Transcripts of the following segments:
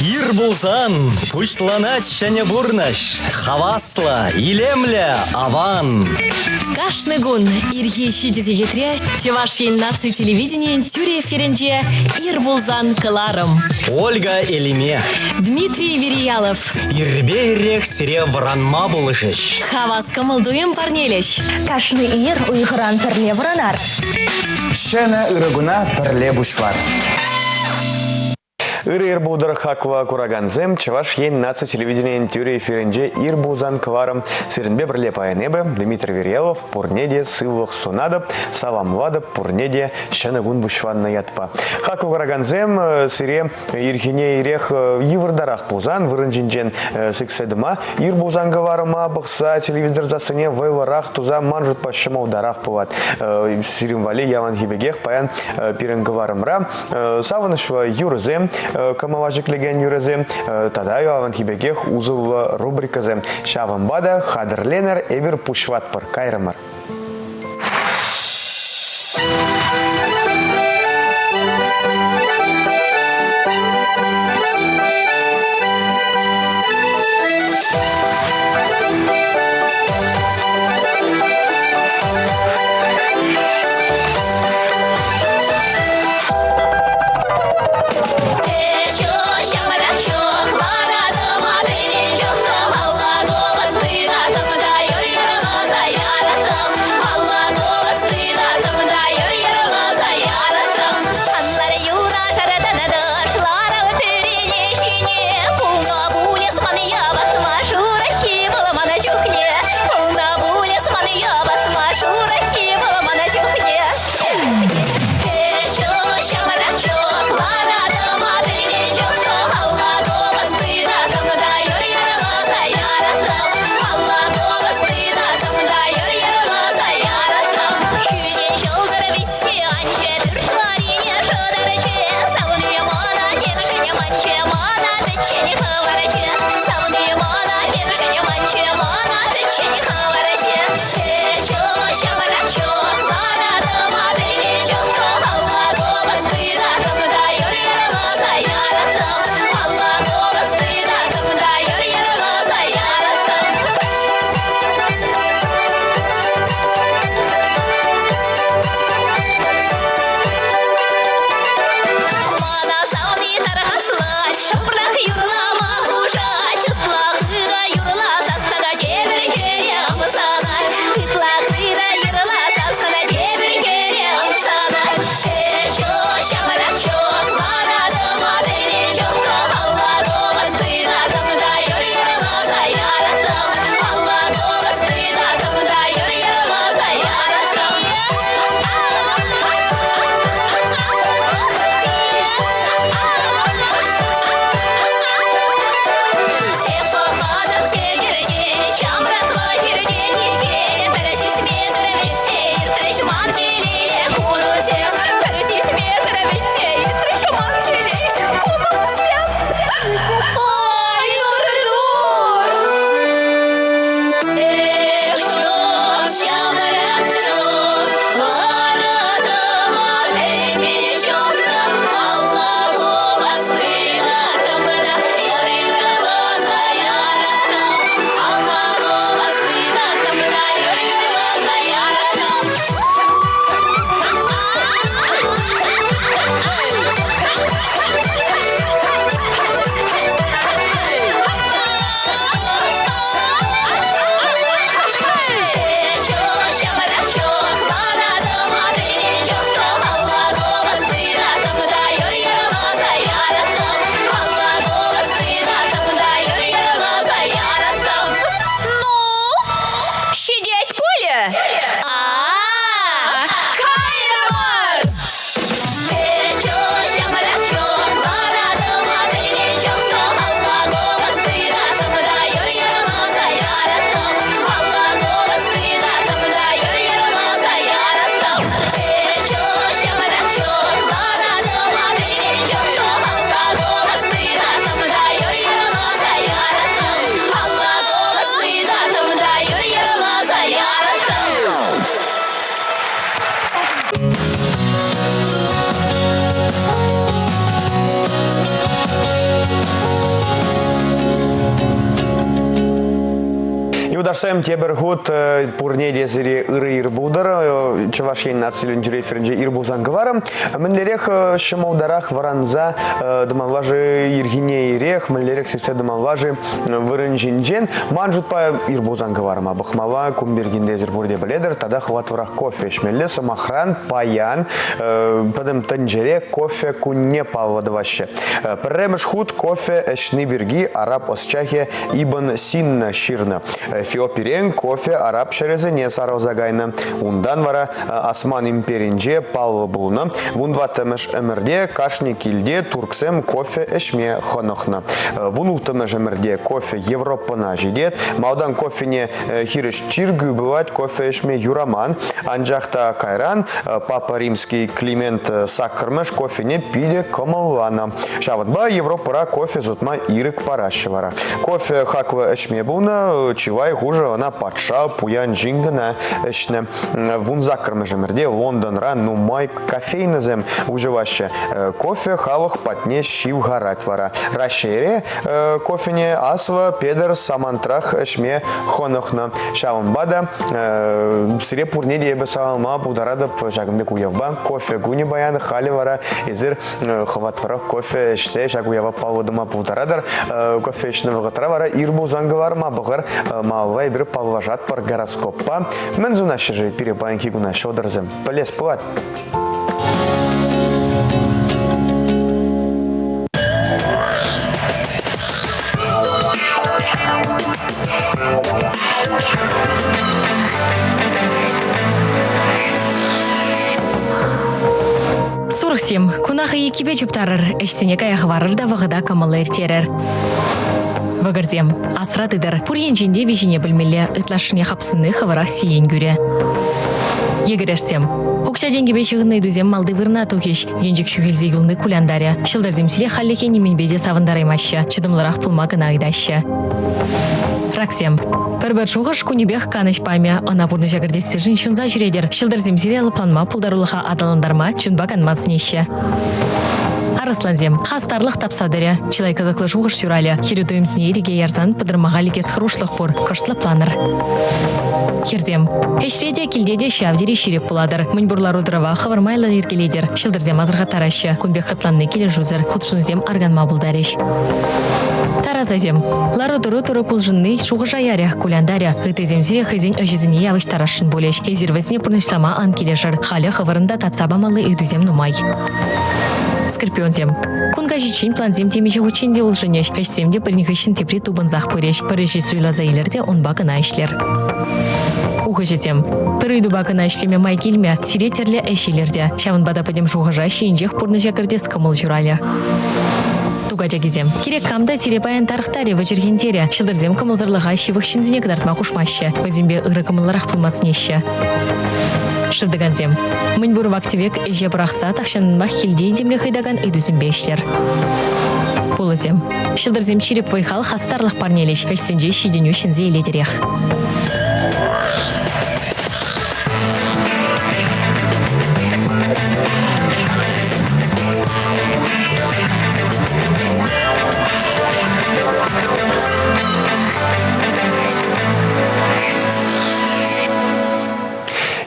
Ир пулсан пуҫланать ҫӗнӗ пурнӑҫ. Хаваслӑ, илемлӗ, аван. Кашни кун ирхи 7 сехетре Чӑваш Ен наци телевиденийӗн тӳрӗ эфирӗнче «Ир пулсан» кӑларӑм. Ольга Элиме. Дмитрий Вериялов. Ирпе ирех сире вӑранма пулӑшӗҫ. Хавас кӑмӑл-туйӑм парнелӗҫ. Кашни ир уйӑхран пӗрле вӑранар. Ҫӗнӗ ырӑ куна пӗрле пуҫлар. Ырӑ ир пултӑр хаклӑ куракансем, Чӑваш Ен наци телевиденийӗн тӳрӗ эфирӗнче ир пулсан кӑларӑм. Сирӗнпе пӗрле паян эпӗ, Дмитрий Верьялов, пурне те сывлӑх сунатӑп, саламлатӑп, пурне те ҫӗнӗ кун пуҫланнӑ ятпа. Хаклӑ куракансем, сире ирхине ирех йывӑртарах пулсан вырӑн ҫинчен сиксе тӑма, ир пулсан кӑларӑма пӑхса телевизор сассине вӑйлӑрах туса ман шутпа ҫӑмӑлтарах пулать. Сирӗн валли яланхи пекех паян пирӗн кӑларӑмра савӑнӑҫлӑ юрӑсем, кӑмӑла ҫӗклекен юрӑсем тата яланхи пекех усӑллӑ рубрикӑсем. Ҫавӑнпа та хатӗрленӗр, эпир пуҫлатпӑр. Кайрӑмӑр. Юлташсем, тепӗр хут пурне те сире ырӑ ир пултӑр. Чӑваш Ен наци тӳре эфирӗнче ир пулсан кӑварӑм. Мӗнлерех ҫӑмӑлтарах вӑранса тӑмалла-ши ирхине ирех, мӗнлерех сиксе тӑмалла-ши вырӑн ҫинчен. Ман шутпа ир пулсан кӑварӑма пӑхмалла, кун пирки эсир пурте пӗлетӗр. Тата хӑватлӑрах кофе ӗҫмелле. Сӑмахран, паян пӗтӗм тӗнчере кофе кунне паллӑ тӑваҫҫӗ. Пӗрремӗш хут кофе ӗҫни пирки араб ӑсчахӗ Ибн Синна ҫырнӑ. Эфиопирен кофе араб ҫӗрӗсене сарӑлса кайнӑ. Унтан вара Осман империнче паллӑ пулнӑ. Вунтӑваттӑмӗш ӗмӗрте кашни килте турксем кофе ӗҫме хӑнӑхнӑ. Вунулттӑмӗш ӗмӗрте кофе Европӑна ҫитет. Малтан кофене хирӗҫ чиркӳ пулать, кофе ӗҫме юраман. Анчах та кайран Папа Римский Климент саккӑрмӗш кофене питӗ кӑмӑлланӑ. Ҫавӑнпа Европӑра кофе сутма ирӗк параҫҫӗ вара. Кофе хаклӑ ӗҫме пулнӑ, чылай хушӑ ӑна патша пуян ҫын кӑна ӗҫнӗ. Вунсаккӑрмӗш ӗмӗрте Лондонра нумай кофейнӑсем уҫӑлаҫҫӗ. Кофе халӑх патне ҫывхарать вара. Раҫҫейре кофене Аслӑ Петӗр самантрах ӗҫме хӑнӑхнӑ. Ҫавӑнпа та сире пурне те эпӗ саламлама пултаратӑп ҫакӑн пек уявпа. Кофе кунӗ паян, халӗ вара эсир хӑватлӑрах кофе ӗҫсе ҫак уява паллӑ тума пултаратӑр. Кофе ӗҫнӗ вӑхӑтра вара ир пулсан кӑларма пӑхӑр. Малалла эпир паллашатпӑр гороскоппа. Мӗн сунаҫҫӗ-ши пире паянхи куна ҫӑлтӑрсем? Пӗлес пулать. Сурӑхсем, куна хӑй еккипе чуптарӑр, ӗҫсене кая хӑварӑр та вӑхӑта кӑмӑллӑ ирттерӗр. Вӑкӑрсем, асра тытӑр, пур енчен те виҫине пӗлмелле, ытлашшине хапсӑнни хӑвӑрах сиен кӳрӗ. Йӗкӗрешсем, укҫа-тенкӗпе ҫыхӑннӑ ыйтусем малти вырӑна тухӗҫ, енчӗк ҫӳхелсе юлни кулянтарӗ. Ҫӑлтӑрсем сире хальлӗхе нимӗнпе те савӑнтараймаҫҫӗ, чӑтӑмлӑрах пулма кӑна ыйтаҫҫӗ. Раксем. Пӗр-пӗр шухӑш кунӗпех канӑҫ памӗ. Ӑна пурнӑҫа кӗртессишӗн ҫунса ҫӳретӗр. Ҫӑлтӑрсем сире лӑпланма, пултарулӑха аталантарма, чунпа канма сӗнеҫҫӗ. Арӑслансем. Хастарлӑх тапса тӑрӗ. Чылай кӑсӑклӑ шухӑш ҫуралӗ. Хӗрӳ туйӑмсене ирӗке ярсан пӑтӑрмаха лекес хӑрушлӑх пур. Кӑшт лӑпланӑр. Хӗрсем. Ӗҫре те, килте те ҫав тери ҫирӗп пулатӑр. Мӗнпур лару-тӑрӑва хӑвӑр майлӑ йӗркелетӗр. Ҫӑлтӑрсем асӑрхаттараҫҫӗ. Кун пек хӑтланни килӗшӳсӗр. Хутшӑнусем арканма пултарӗҫ. Тарасасем. Лару-тӑру тӑрук улшӑнни шухӑша ярӗ, кулянтарӗ. Ыттисем сире хӑйсен ӗҫӗсене явӑҫтарасшӑн пулӗҫ. Эсир вӗсене пурнӑҫлама ан килӗшӗр. Халӗ хӑвӑрӑн та татса памалли ыйтусем нумай. Скорпионсем. Кун каҫиччен плансем темиҫе хутчен те улшӑнӗҫ. Ӗҫсем те пӗрин хыҫҫӑн тепри тупӑнсах пырӗҫ. Пӗр ӗҫе суйласа илӗр те унпа кӑна ӗҫлер. Ухӑҫӑсем. Пӗр ыйтупа кӑна ӗҫлеме май килмӗ, сире тӗрлӗ ӗҫ илӗртӗ. Ҫавӑнпа та пӗтӗм шухӑша ҫийӗнчех пурнӑҫа кӗртес кӑмӑл ҫуралӗ. Тукачакисем. Кирек кам та сире паян тарӑхтарӗ, вӗчӗрхентерӗ. Ҫӑлтӑрсем кӑмӑлсӑрлӑха ҫывӑх ҫынсене кӑтартма хушмаҫҫӗ. Вӗсемпе ырӑ кӑмӑллӑрах пулма сӗнеҫҫӗ. Шывтӑкансем. Мӗнпур вак-тӗвек ӗҫе пӑрахса тахҫананпах килте темле хӑйтакан ыйтусемпе ӗҫлер. Пулӑсем. Ҫӑлтӑрсем ҫирӗп вӑй-хал хастарлӑх парнелӗҫ. Ӗҫсенче ҫитӗнӳ ҫӗнсе илетӗрех.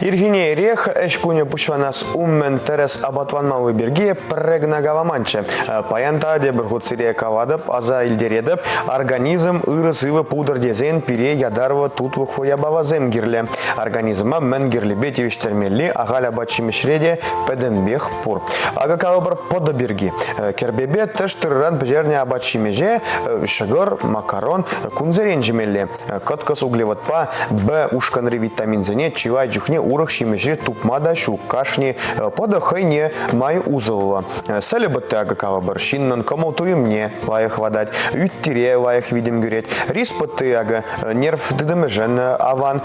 Ирхине ирех ӗҫ кунӗ пуҫланас умӗн тӗрӗс апатланмалли пирки пӗрре кӑна каламанччӗ. Паян та тепӗр хут сире калатӑп, аса илтеретӗп. Организм ырӑ-сывӑ пултӑр тесен пире ятарлӑ тутлӑхлӑ япаласем кирлӗ. Организма мӗн кирлипе тивӗҫтермелли ахаль апат-ҫимӗҫре те пӗтӗмпех пур. Акӑ калӑпӑр пӑтӑ пирки. Кӗрпепе тӗш тырӑран пӗҫернӗ апат-ҫимӗҫе ҫӑкӑр, макарон кунсерен ҫимелле. Кӑткӑс углеводпа Б ушкӑнри витаминсене чылай чухне урӑх ҫимӗҫре тупма та ҫук. Кашни пӑтӑ хӑйне май усӑллӑ. Сӗлӗ пӑтти акӑ калӑпӑр ҫыннӑн кӑмӑл-туйӑмне лайӑхлатать, ӳт-тире лайӑх витӗм кӳрет. Рис пӑтти акӑ нерв тытӑмӗшӗн аван,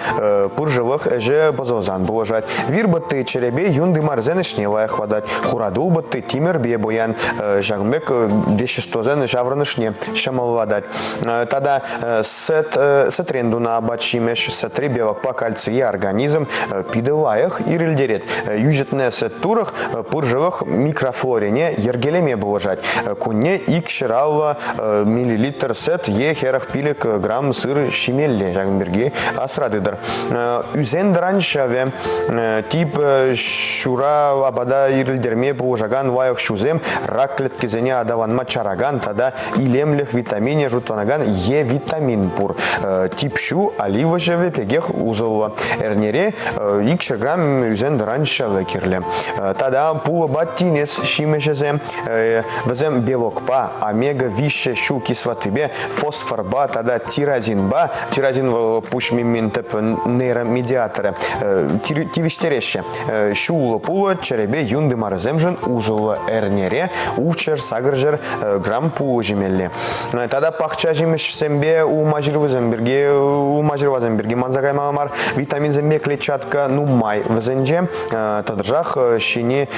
пыршӑлӑх ӗҫӗ пӑсӑлсан пулӑшать. Вир пӑтти чӗрепе юн тымарсен ӗҫне лайӑхлатать. Хуратул пӑтти тимӗрпе пуян. Ҫакӑн пек веществосен ҫаврӑнӑшне ҫӑмӑллатать. Тата сӗт, сӗтрен тунӑ апат-ҫимӗҫ, сӗтри белокпа кальцие организм питӗ. питӗ лайӑх ирӗлтерет. Йӳҫӗтнӗ сӗт-турӑх пыршӑлӑх микрофлорине йӗркелеме пулӑшать. Кунне 250 миллилитр сӗт е 45 грамм сыр ҫимелле. Ҫакӑн пирки асра тытӑр. Ӳсен-тӑран ҫӑвӗ тип ҫура апата ирӗлтерме пулӑшакан лайӑх ҫусем рак клеткисене аталанма чаракан тата илемлӗх витаминӗ шутланакан Е витамин пур. Тип ҫу олива ҫӑвӗ пекех усӑллӑ. Эрнере 200 грамм ӳсен-тӑран ҫӑвӗ кирлӗ. Тата пулӑпа тинӗс ҫимӗҫӗсем. Вӗсем белокпа, омега-3 ҫу кислотипе, фосфорпа тата тирозинпа, тирозин вӑл пуҫ мимин тӗп нейромедиаторӗ, тивӗҫтереҫҫӗ. Ҫуллӑ пулӑ чӗрепе юн тымарӗсемшӗн усӑллӑ эрнере ултҫӗр сакӑрҫӗр грамм пулӑ ҫимелле. Тата пахча ҫимӗҫсемпе улма-ҫырласем пирки улма-ҫырласем пирки манса каймалла мар. Витаминсемпе клетчатка нумай вӗсенче. Тӑтӑшах ҫини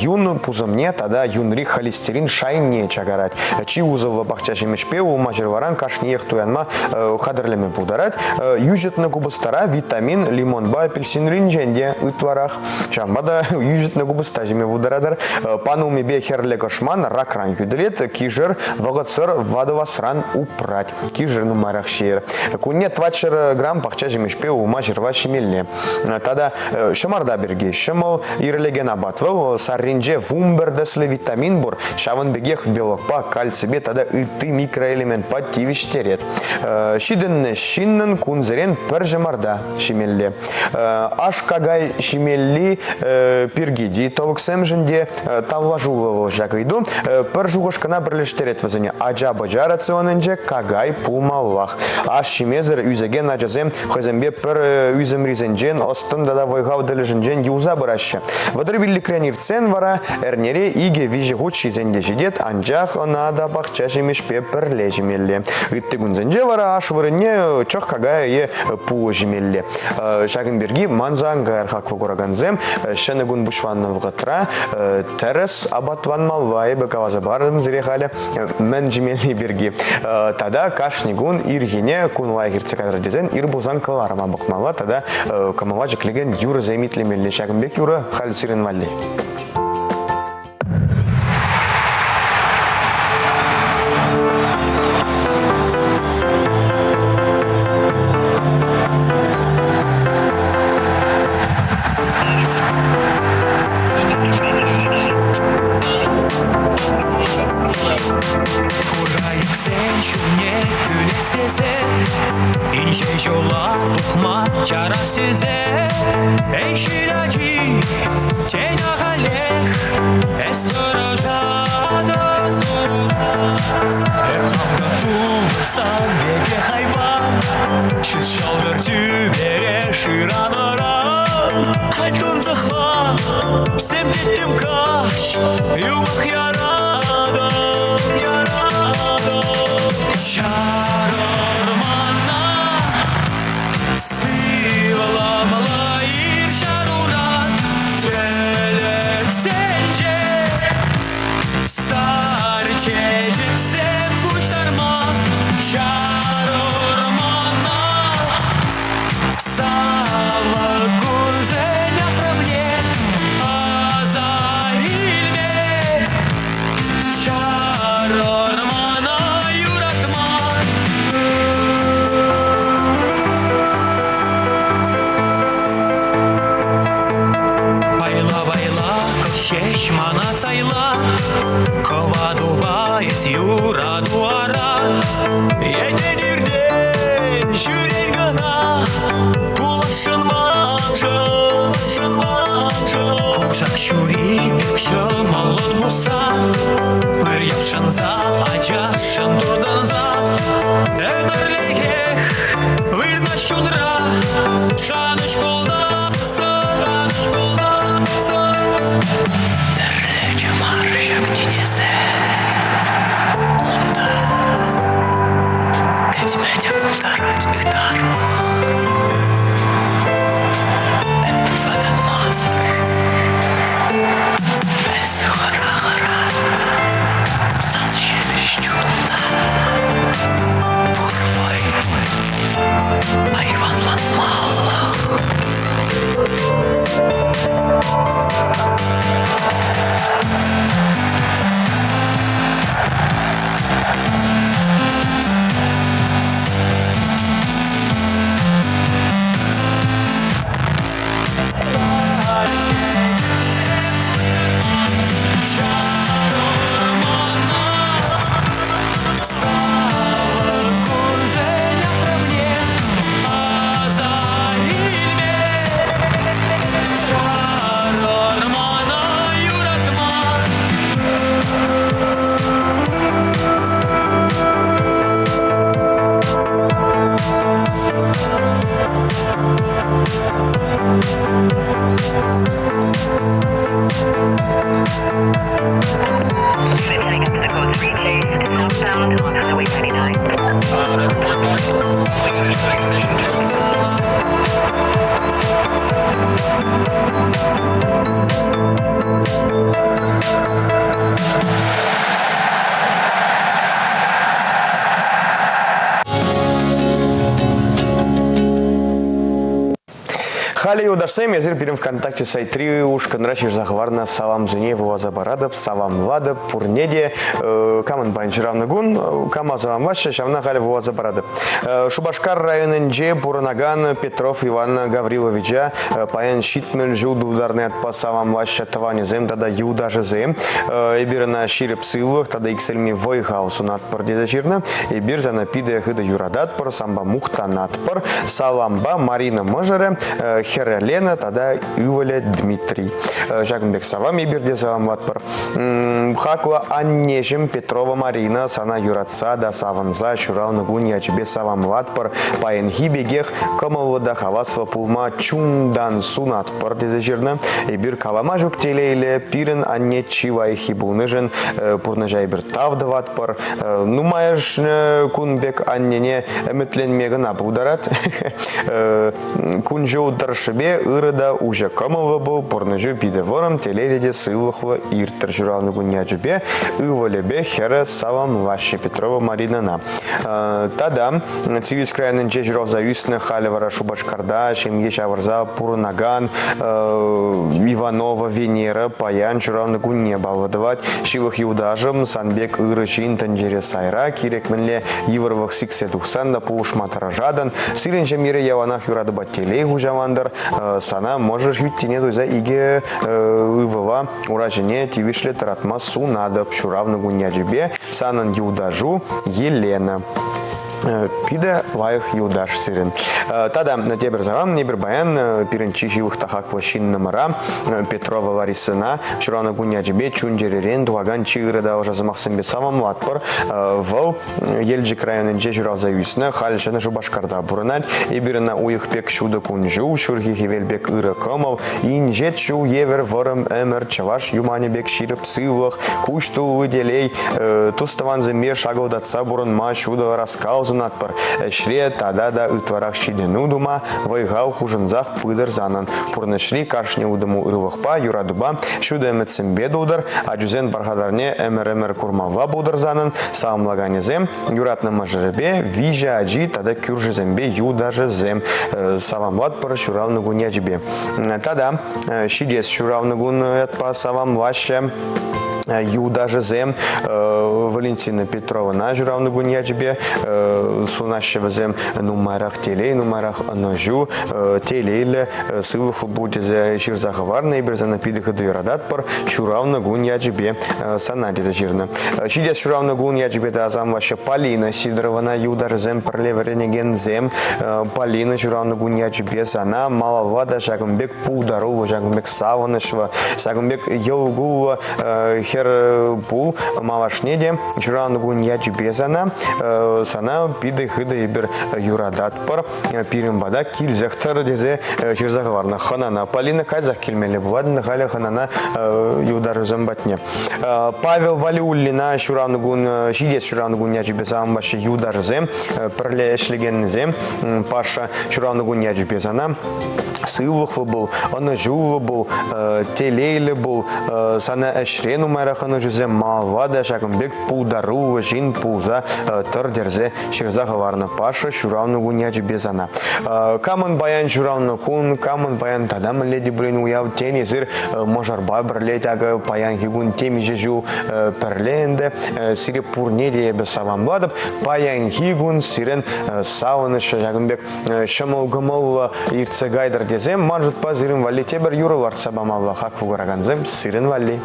юн пусӑмне тата юнри холестерин шайне чакарать. Чи усӑллӑ пахча ҫимӗҫпе улма-ҫырларан кашниех туянма хатӗрлеме пултарать. Йӳҫӗтнӗ купӑстара витамин лимонпа апельсинринчен те ытларах. Ҫавӑнпа та йӳҫӗтнӗ купӑста ҫиме пултаратӑр. Пан улмипе хӗрлӗ кӑшман ракран хӳтӗлет, кишӗр вӑхӑтсӑр ватӑласран упрать. Кишӗр нумайрах ҫиер. Кунне 400 грамм пахча ҫимӗҫпе улма-ҫырла ҫимелле. Тата ҫӑмарта пирки ҫӑмӑл ирӗлекен апат вӑл сарринче 11 тӗслӗ витамин пур. Ҫавӑн пекех белокпа, кальципе тата ытти микроэлементпа тивӗҫтерет. Ҫитӗннӗ ҫыннӑн кунсерен пӗр ҫӑмарта ҫимелле. Аш-какай ҫимелли пирки диетологсемшӗн те тавлашуллӑ вӑл ҫак ыйту. Пӗр шухӑш кӑна пӗрлештерет вӗсене. Ача-пӑча рационӗнче какай пулмаллах. Аш ҫимесӗр ӳсекен ачасем хӑйсемпе пӗр ӳсӗмрисенчен ӑс-тӑн тата вӑй-хал тӗлӗшӗнчен юлса пыраҫҫӗ. 35-рен иртсен вара эрнере икӗ-виҫӗ хут ҫисен те ҫитет, анчах ӑна та пахча ҫимӗҫпе пӗрле ҫимелле. Ытти кунсенче вара аш вырӑнне чӑх какайӗ е пулӑ ҫимелле. Ҫакӑн пирки манса ан кайӑр, хаклӑ куракансем. Ҫӗнӗ кун пуҫланнӑ вӑхӑтра тӗрӗс апатланмалла эпӗ каласа парӑм сире халӗ мӗн ҫимелли пирки. Тата кашни кун ирхине кун лайӑх иртсе кайтӑр тесен ир пулсан кӑларӑма пӑхмалла тата кӑмӑла ҫӗклекен юрӑсем итлемелле. Ҫакӑн пек юрӑ халь сирӗн валли. Хурайӑксен ҫумне кӳлес тесе Инҫе ҫула тухма чарас тесе Эй, ҫил ачи, тен ахалех Эс тӑрӑшатӑн Эп хам та пулсан пекех айван Ҫут ҫӑлтӑр тӳпере шыранӑран Халь тунсӑхла сем тӗттӗм каҫ Юмах яратӑп, яратӑп Чарӑр мана Сывламалла ир чаруран Тӗлӗксенче Сар чечексем пуҫтарма Чарӑр мана Савӑк кунсен ахрӑмне аса илме Чарӑр мана юратма. Пайла-пайла ҫеҫ мана сайла, Хӑватупа эс юрату ара. Етен иртен ҫӳрен кӑна, Пуласшӑн маншӑн, маншӑн. Кушак ҫури пек ҫӑмӑллӑн пусса, Пӗр йӑпшӑнса, ачашшӑн туртӑнса, Ӗмӗрлӗхех вырнаҫ чунра, Шанӑҫ пулсассӑн, шанӑҫ пулсассӑн. Пӗрле чӑмар ҫак тинӗсе, Унта кӗтме те пултарать ытарлӑх. Эп ватӑлмасӑр, эс хӑра-хӑра, Сан ҫепӗҫ чунна. Халӗ юлташсем, эсир пирӗн ВКонтакте сайтри ушкӑнра ҫырса хӑварнӑ саламсене вуласа паратӑп, саламлатӑп пурне те. Камӑн паян ҫыравнӑ кун, кама саламлаҫҫӗ, ҫавна халӗ вуласа паратӑп. Шупашкар районӗнче пурӑнакан Петров Иван Гавриловича паян 70 ҫул тултарнӑ ятпа саламлаҫҫӗ тӑванӗсем тата юлташӗсем. Эпир ӑна ҫирӗп сывлӑх тата иксӗлми вӑй-хал сунатпӑр тесе ҫырнӑ. Эпир сана питӗ хытӑ юрататпӑр, санпа мухтанатпӑр. Салампа Марина мӑшӑрӗ, хӗрӗ Лена тата ывӑлӗ Дмитрий. Ҫакӑн пек салам эпир те саламлатпӑр. Хаклӑ аннеҫӗм Петрова Марина сана юратса та савӑнса ҫуралнӑ кун ячӗпе саламлатпӑр. Паянхи пекех кӑмӑллӑ та хаваслӑ пулма чунтан сунатпӑр тесе ҫырнӑ. Эпир калама ҫук телейлӗ, пирӗн анне чи лайӑххи пулнишӗн пурнӑҫа эпир тав тӑватпӑр. Нумайӑшне кун пек аннене ӗмӗтленме кӑна пултарать. Кун-ҫул тӑршшӗпе ырӑ та уҫӑ кӑмӑллӑ пул, пурнӑҫу питӗ вӑрӑм, телейлӗ те сывлӑхлӑ ирттӗр ҫуралнӑ кун ячӗпе ывӑлӗпе хӗрӗ саламлаҫҫӗ Петрова Маринӑна. Тата Цивильск районӗнче ҫуралса ӳснӗ, халӗ вара Шупашкарта ҫемье ҫавӑрса пурӑнакан Иванова Венера паян ҫуралнӑ кунне паллӑ тӑвать. Ҫывӑх юлташӑм сан пек ырӑ ҫын тӗнчере сайра, кирек мӗнле йывӑрлӑх сиксе тухсан та пулӑшма тӑрӑшатӑн. Сирӗн ҫемьере яланах юратупа телей хуҫалантӑр. Сана мӑшӑр хӳттине туйса икӗ ывӑла ура ҫине тивӗҫлӗ тӑратма сунатӑп. Ҫуралнӑ кун ячӗпе санӑн юлташу Елена. Питӗ лайӑх юлташ сирӗн. Тата тепӗр салам, эпир паян пирӗн чи ҫывӑх та хаклӑ ҫыннӑмӑра Петрова Ларисӑна ҫуралнӑ кун ячӗпе чун-чӗререн тухакан чи ырӑ та ӑшӑ сӑмахсемпе саламлатпӑр. Вӑл Елчӗк районӗнче ҫуралса ӳснӗ, халь Ҫӗнӗ Шупашкарта пурӑнать. Эпир ӑна уйӑх пек ҫутӑ кун-ҫул, ҫурхи хӗвел пек ырӑ кӑмӑл, инҫет ҫул евӗр вӑрӑм ӗмӗр, чӑваш юманӗ пек ҫирӗп сывлӑх, куҫ тулли телей, тус-тӑвансемпе шакӑлтатса пурӑнма ҫутӑ ӑраскал сунатпӑр. Ӗҫре тата та ытларах ҫитӗнӳ тума вӑй-хал хушӑнсах пытӑр санӑн. Пурнӑҫри кашни утӑму ырӑлӑхпа, юратупа, ҫутӑ ӗмӗтсемпе тултӑр, ачусен пархатарне ӗмӗр-ӗмӗр курмалла пултӑр санӑн. Саламлаканӗсем юратнӑ мӑшӑрӗпе, виҫӗ ачи тата кӳршӗсемпе юлташӗсем саламлатпӑр ҫуралнӑ кун ячӗпе. Тата ҫитес ҫуралнӑ кун ятпа саламлаҫҫӗ юлташӗсем Валентина Петровӑна ҫуралнӑ кун ячӗпе сунаҫҫӗ вӗсем нумайрах телей, нумайрах ӑнӑҫу, телейлӗ, сывлӑхлӑ пул тесе ҫырса хӑварнӑ. Эпир сана питӗ хытӑ юрататпӑр. Ҫуралнӑ кун ячӗпе сана тесе ҫырнӑ. Ҫитес ҫуралнӑ кун ячӗпе те асамлаҫҫӗ Полина Сидоровӑна юлташӗсем пӗрле вӗренекенсем. Полина ҫуралнӑ кун ячӗпе сана малалла та ҫакӑн пек пултаруллӑ, ҫакӑн пек савӑнӑҫлӑ, ҫакӑн пек йӑл-куллӑ хӗр пул малашне те ҫуралнӑ кун ячӗпе сана, сана питӗ хытӑ эпир юрататпӑр. Пирӗн пата килсех тӑр тесе ҫырса хӑварнӑ хӑнана. Полина кайсах килмелле пулать, халӗ хӑнана юлташӗсем патне. Павел Валиуллина ҫуралнӑ кун, ҫитес ҫуралнӑ кун ячӗпе саламлаҫҫӗ юлташӗсем, пӗрле ӗҫлекеннисем. Паша ҫуралнӑ кун ячӗпе сана сывлӑхлӑ пул, ӑнӑҫуллӑ пул, телейлӗ пул, сана ӗҫре нумайрах ӑнӑҫусем малалла та ҫакӑн пек пултаруллӑ ҫын пулса тӑр тӗрсе ҫырса хӑварнӑ Паша ҫуралнӑ кун ячӗпе сана. Камӑн паян ҫуралнӑ кун, камӑн паян тата мӗнле те пулин уяв, тен эсир мӑшӑрпа пӗрле такӑ паянхи кун темиҫе ҫул пӗрле ӗнтӗ. Сире пурне те эпӗ саламлатӑп. Паянхи кун сирӗн савӑнӑҫ ҫакӑн пек ҫӑмӑл кӑмӑллӑ иртсе кайтӑр тесе ман шутпа сирӗн валли тепӗр юрӑ лартса памалла хаклӑ куракансем сирӗн валли.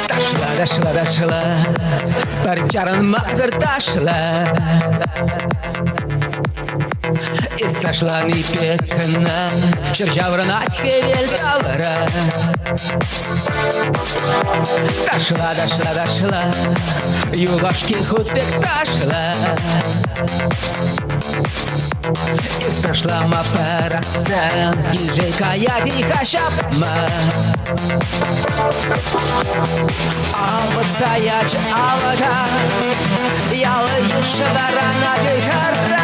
Ташла, ташла, ташла, пӗр чарӑнмасӑр ташла. Эс ташлани пек кӑна ҫӗр ҫаврӑнать хӗвел тавра. Ташла, ташла, ташла, юлашки хут пек ташла. Эс ташлама пӑрахсан килсе каять-и-ха ҫапма? Авӑтса ячӗ алӑка, ял-йыш варана харран.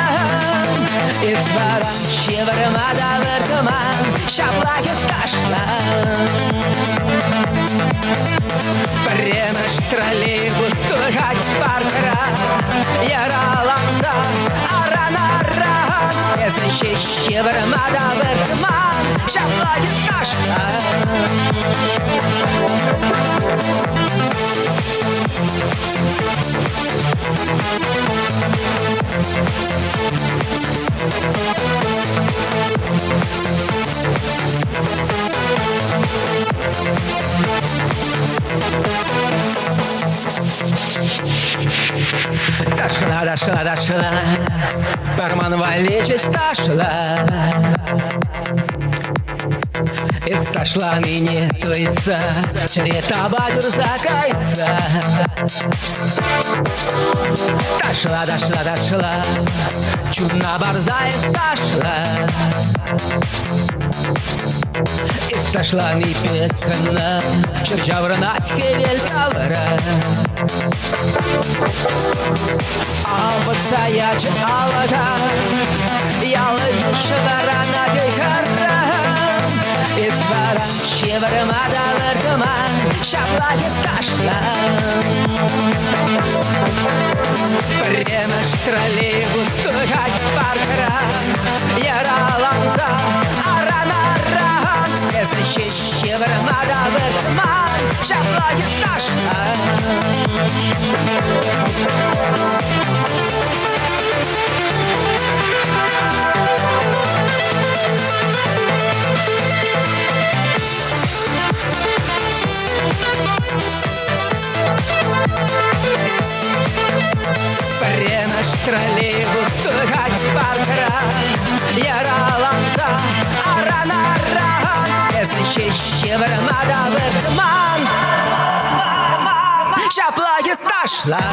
Эс вара ҫывӑрма та выртман, ҫаплах эс ташлан. Пӗрремӗш троллейбус тухать паркра, яраланса аран-аран. Эсӗ ҫеҫ ҫывӑрма та выртман, ҫапла ташлан. Ташла, ташла, ташла, Барман валли ҫеҫ ташла. Эс ташланине туйса, чӗре тапа курса кайса. Ташла, ташла, ташла, чунна парса эс ташла. Эс ташлани пек кӑна ҫӗр ҫаврӑнать хӗвел тавра. Авӑтса ячӗ алӑка, ял-йыш вӑранать ыйхӑран. Эс вара ҫывӑрма та выртман, ҫапла эс ташлан. Пӗрремӗш троллейбус тухать паркра, яраланса аран-аран. Эсӗ ҫеҫ ҫывӑрма та выртман, ҫапла эс ташлан. Пӗрремӗш троллейбус тухать паркра, яраланса аран-аран. Эсӗ ҫеҫ ҫывӑрма та выртман, ҫапла эс ташла.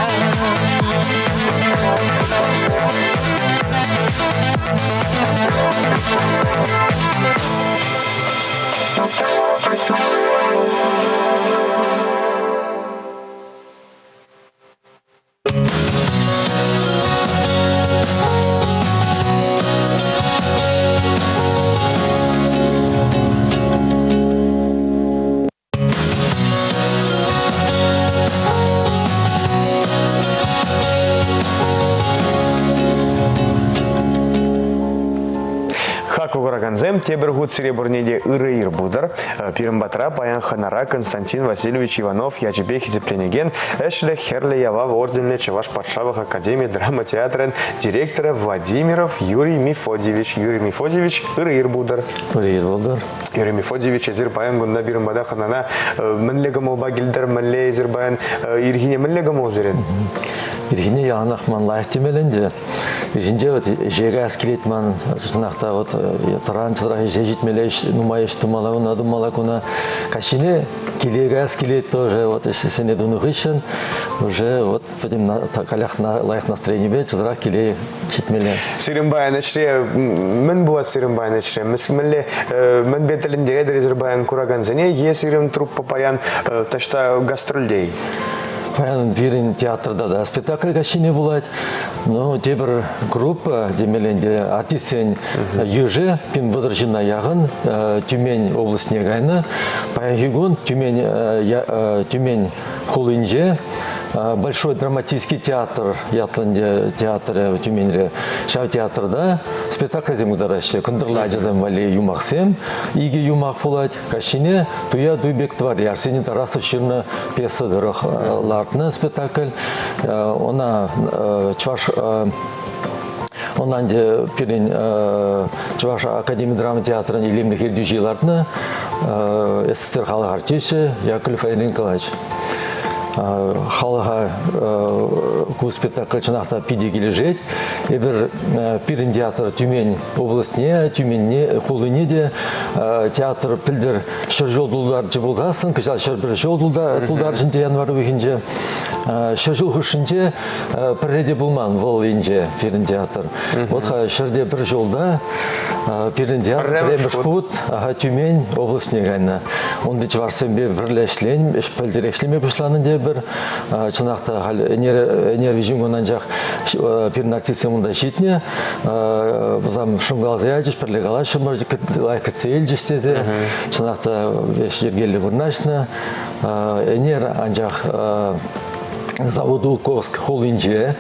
Хаклӑ куракансем, тепӗр хут сире пурне те ырӑ ир пултӑр. Пирӗн патра паян хӑнара Константин Васильевич Иванов ячӗпе хисепленекен Ӗҫлӗх Хӗрлӗ Ялав орденлӗ Чӑваш патшалӑх академи драма театрӗн директорӗ Владимиров Юрий Мефодьевич. Юрий Мефодьевич, ырӑ ир пултӑр. Ырӑ ир пултӑр. Юрий Мефодьевич, эсир паян кунта пирӗн пата хӑнана мӗнле кӑмӑлпа килтӗр, мӗнле эсир паян ирхине мӗнле кӑмӑл сирӗн? Ирхине яланах ман лайӑх темелле ӗнтӗ. Ӗҫӗнче вот ӗҫе каяс килет ман, чӑнах та вот тӑран чӑтрах ӗҫе ҫитмелле, нумай ӗҫ тумалла, уна тумалла куна. Каҫхине киле каяс килет тоже, вот ӗҫсене тунӑ хыҫҫӑн уже вот пӗтӗм калях лайӑх настроенипе часрах киле ҫитмелле. Сирӗн паян ӗҫре мӗн пулать сирӗн паян ӗҫре? Мӗнле мӗнпе тӗлӗнтеретӗр эсир паян куракансене е сирӗн труппа паян таҫта гастрольте? Паян пирӗн театрта та спектакль каҫҫине пулать. Ну, тепӗр группа темелле ӗнтӗ артистсен йышӗ пин вӑтӑр ҫынна яхӑн Тюмень областьне кайнӑ. Паянхи кун Тюмень, Тюмень хулинче Большой драматический театр ятлӑ ӗнтӗ театрӗ Тюменьре. Ҫав театрта спектакльсем кӑтараҫҫӗ. Кӑнтӑрла ачасем валли юмахсем, икӗ юмах пулать. Каҫхине Туя туй пек тӑвар Арсений Тарасов ҫырнӑ пьеса тӑрӑх лартнӑ спектакль. Ӑна чӑваш. Ӑна ӗнтӗ пирӗн Чӑваш академи драма театрӗн илемлӗх ертӳҫи лартнӑ СССР халӑх артисчӗ Яковлев Валерий Николаевич. Халӑха ку спектакль чӑнах та питӗ килӗшет. Эпир пирӗн театр Тюмень областне, Тюменьне, хулине те театр пӗлтӗр 100 ҫул тултарчӗ пулсассӑн, кӑҫал 101 ҫул тултарчӗ ӗнтӗ январь уйӑхӗнче. 100 ҫул хушшинче пӗрре те пулман вӑл енче пирӗн театр. Вот ҫӗрте пӗр ҫулта пирӗн театр пӗрремӗш хут Тюмень областне кайнӑ. Унти чӑвашсемпе пӗрле ӗҫлен, пӗлтӗр ӗҫлеме пуҫланӑ тепӗр. Чӑнах та халь ӗнер, ӗнер виҫӗм кун анчах пирӗн артистсем унта ҫитнӗ. Вӗсем шӑнкӑласа ячӗҫ, пӗрле калаҫрӑмӑр, лайӑх кӗтсе илчӗҫ тесе. Чӑнах та веҫ йӗркеллӗ вырнаҫнӑ. Ӗнер анчах Заводоуковск хулинче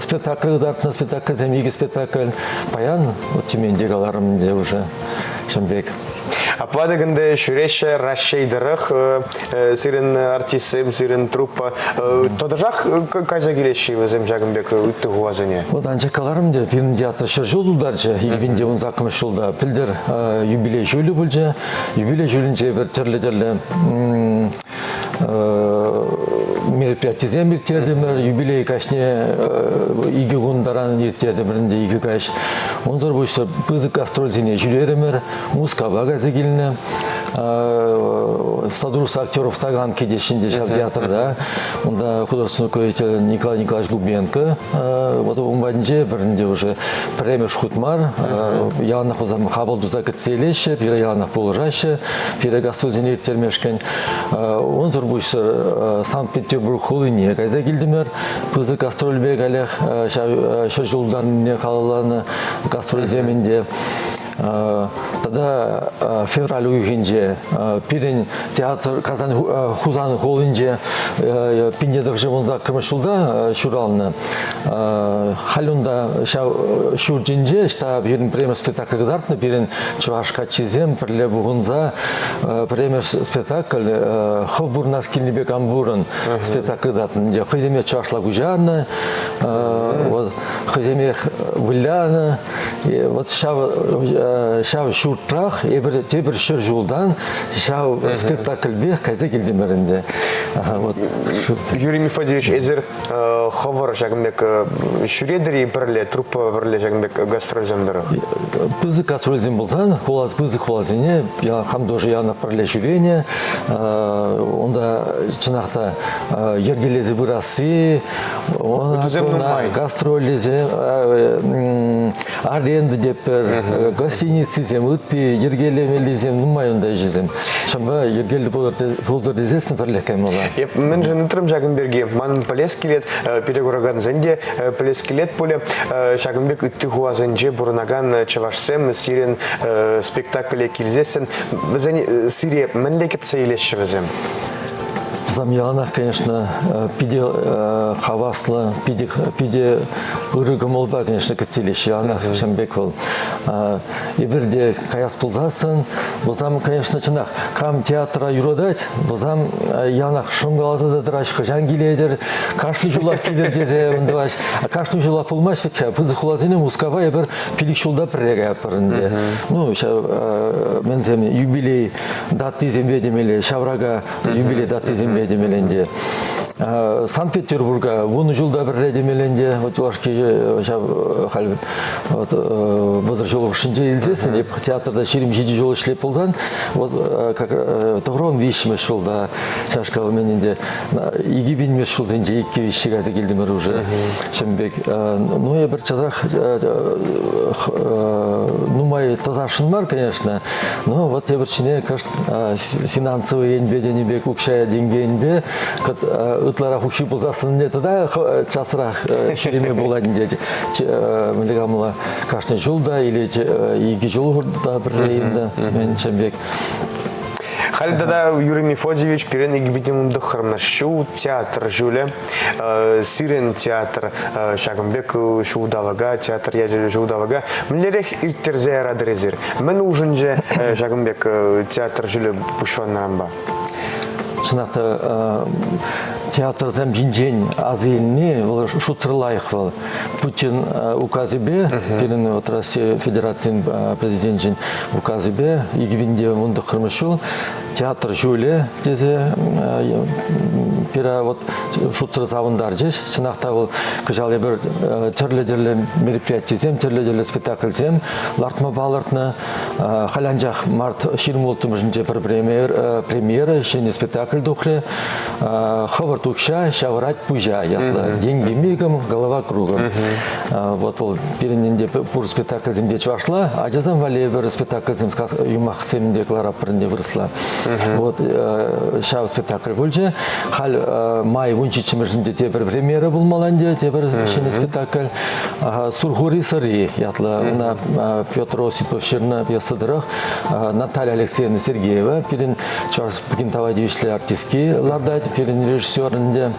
спектакль кӑтартнӑ, спектакльсем икӗ спектакль. Паян вот Тюменьте каларӑм ӗнтӗ уже ҫын пек. Апла тӑк ӗнтӗ ҫӳреҫҫӗ Раҫҫей тӑрӑх сирӗн артистсем, сирӗн труппа. Тӑтӑшах кайса килеҫҫӗ вӗсем ҫакӑн пек ытти хуласене? Вот анчах каларӑм те, пирӗн театр 100 ҫул тултарчӗ, 2018 ҫулта. Пӗлтӗр юбилей ҫулӗ пулчӗ. Юбилей ҫулӗнче эпир тӗрлӗ-тӗрлӗ мероприятисем ирттертӗмӗр. Юбилей каҫне икӗ кун таран ирттертӗмӗр ӗнтӗ икӗ каҫ. Унсӑр пуҫсӑр пысӑк гастрольсене ҫӳрерӗмӗр. Мускава кайса килнӗ. Содружество актеров Таганки теҫҫӗ ҫав театрта. Унта художественный руководитель Николай Николаевич Губенко. Вот ун патӗнче пӗринте уже пӗрремӗш хут мар. Яланах вӗсем хапӑл туса кӗтсе илеҫҫӗ, пире яланах пулӑшаҫҫӗ. Пире гастрольсене ирттермешкӗн. Унсӑр пуҫсӑр Санкт-Петербург хулине кайса килтӗмӗр. Пысӑк гастрольпе каллех ҫав 100 ҫултанне халалланӑ гастрольсем ӗнтӗ. Тата февраль уйӑхӗнче пирӗн театр Казан Хусан хулинче 1918 ҫулта ҫуралнӑ. Халь унта ҫав ҫуртӗнче ӑҫта пирӗн пӗрремӗш спектакль кӑтартнӑ, пирӗн чӑваш каччисем пӗрле пухӑнса пӗрремӗш спектакль «Хӑв пурӑнас килнипе кам пурӑн» спектакль кӑтартнӑ. Хӑйсемех чӑвашла куҫарнӑ, вот, хӑйсемех вылянӑ. Вот ҫав, ҫав ҫуртрах эпир тепӗр 100 ҫултан ҫав спектакльпех кайса килтӗмӗр ӗнтӗ. Вот. Юрий Мефодьевич, эсир хӑвӑр ҫакӑн пек ҫӳретӗр-и пӗрле, труппа пӗрле ҫакӑн пек гастрольсем тӑрӑх? Пысӑк гастрольсем пулсан, хула, пысӑк хуласене я хам тоже янӑ пӗрле ҫӳренӗ. Унта чӑнах та йӗркелесе пырасси, Ыйтусем нумай. Гастролӗсем, аренда тепӗр, гостиницисем, ытти йӗркелемеллисем нумай унта ӗҫӗсем. Ҫавӑнпа йӗркеллӗ пултӑр тесессӗн пӗрлех каймалла. Эп мӗншӗн ыйтрӑм ҫакӑн пирки? Манӑн пӗлес килет, пире куракансен те пӗлес килет пулӗ. Ҫакӑн пек ытти хуласенче пурӑнакан чӑвашсем сирӗн спектакле килсессӗн вӗсен сире мӗнле кӗтсе илеҫҫӗ вӗсем? Вӗсем яланах, конечно, питӗ хаваслӑ, питӗ, питӗ ырӑ кӑмӑлпа, конечно, кӗтсе илеҫҫӗ. Яланах ҫавӑн пек вӑл. Эпир те каяс пулсассӑн, вӗсем, конечно, чӑнах, кам театра юратать, вӗсем яланах шӑнкӑласа та тӑраҫ, хӑҫан килетӗр, кашни ҫулах килӗр тесе ӑнтӑлаҫ. Кашни ҫулах пулмасть вӗт-ха. Пысӑк хуласене Мускава эпир пилӗк ҫулта пӗрре каятпӑр ӗнтӗ. Ну, ҫав мӗнсем, юбилей датисемпе темелле, ҫаврака юбилей датисемпе темелле ӗнтӗ. Санкт-Петербурга 10 ҫулта пӗрре темелле ӗнтӗ, вот юлашки ҫав халь вот 30 ҫул хушшинче илсессӗн, эп театрта 27 ҫул ӗҫлеп пулсан, вот как тӑхрон виҫҫӗмӗш ҫулта ҫашкал мен ӗнтӗ икӗ пинмӗш ҫулсенче иккӗ виҫҫӗ кайса килтӗмӗр уже ҫын пек. Ну, эпир часах нумай тӑсасшӑн мар, конечно, но вот тепӗр ҫине кӑшт финансовый енпе тенӗ пек укҫа деньги енпе ытларах укҫи пулсассӑн ӗнтӗ тата часрах ҫӳреме пулать ӗнтӗ. Мӗнле калама кашни ҫул та или икӗ ҫул та пӗрре ӗнтӗ мен ҫын пек. Халь тата Юрий Мефодьевич пирӗн 2019 ҫул театр ҫулӗ. Сирӗн театр ҫакӑн пек ҫулталӑка, театр ячӗллӗ ҫулталӑка мӗнлерех ирттерсе яратӑр эсир? Мӗн улшӑнчӗ ҫакӑн пек театр ҫулӗ пуҫланнӑранпа? чӑнах та театрсем ҫинчен аса илни вӑл шутсӑр лайӑх вӑл. Путин указӗпе, пирӗн вот Россия Федерацийӗн президенчӗн указӗпе 2019 ҫул театр ҫулӗ тесе пире вот шутсӑр савӑнтарчӗҫ. Чӑнах та вӑл кӑҫал эпир тӗрлӗ-тӗрлӗ мероприятисем, тӗрлӗ-тӗрлӗ спектакльсем лартма палӑртнӑ. Халь анчах март 26-мӗшӗнче пӗр премьера, ҫӗнӗ спектакль тухрӗ. Хӑвӑрт укҫа ҫавӑрать пуҫа ятлӑ. Деньги мигом, голова кругом. Вот вӑл пирӗн ӗнтӗ пур спектакльсем те чӑвашла, ачасем валли пӗр спектакльсем юмахсем те кӑларатпӑр ӗнтӗ вырӑсла. Вот ҫав спектакль пулчӗ. Халь май 17-мӗшӗнче тепӗр премьера пулмалла ӗнтӗ, тепӗр ҫӗнӗ спектакль. Сурхури сӑри ятлӑ. Ӑна Петр Осипов ҫырнӑ пьеса тӑрӑх Наталья Алексеевна Сергеева пирӗн Чӑваш Республикин тава тивӗҫлӗ артистки лартать, пирӗн режиссер ӗнтӗ.